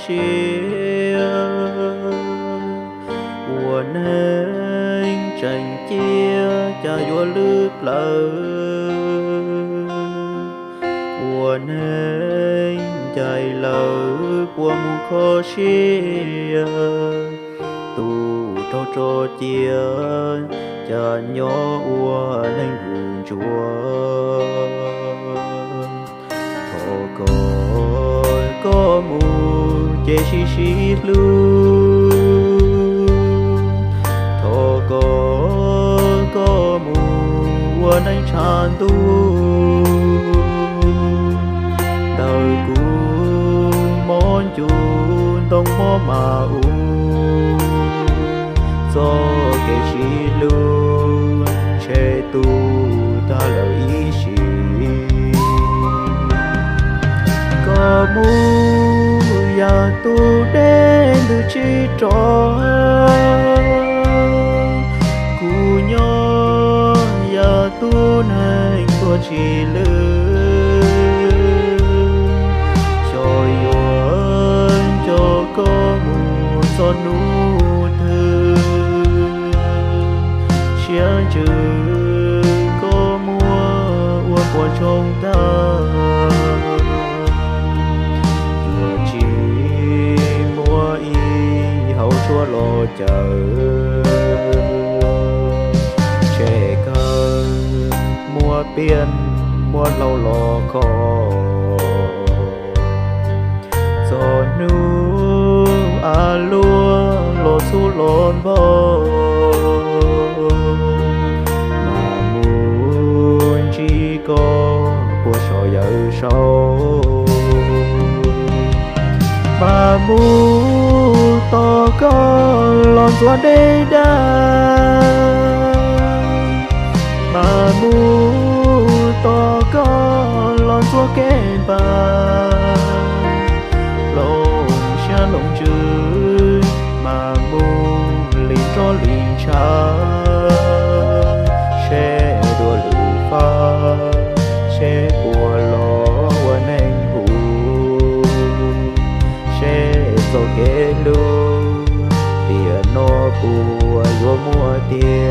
siab. Ua neej tseem ciaj cas yuav lwj plawv, ua neej ncaim lawv puas mus kho siab. Tus raug tso cia cas nyob ua neej ntsuav. Thov koj, koj mus ces sib sib hlub. Thov koj, koj mus ua neej tshav ntuj. Ntawm kuv mob ncu ntoo mob mas u, txoj kev sib hlub ntshe tu tag lawm ib sim. Koj mus yam tus dej ntws tsis rov, kuv nyob yam tus neeg tuag tsis lwj. Xyov yuav nco koj mus txog hnub twg, siab ntsws koj muab ua puas ntsoog tag. Yuav tsis muaj ib hauv tshuaj los cawm, tshem kawg muab piaj muab hlau los kho. Txog hnub av luaj los txhub los npog, mas mus ntsib koj puag saum yawm saud. Mas mus tos koj los ntxuav dej dag, mas mus tos koj los ntxuav kev npam. Hloov siab hloov ntsws mas mus li roj li ntshav, seb dua lwm fab, seb puas los ua neeg huv, seb txoj kev hlub tiam no puas yuav muaj tiag.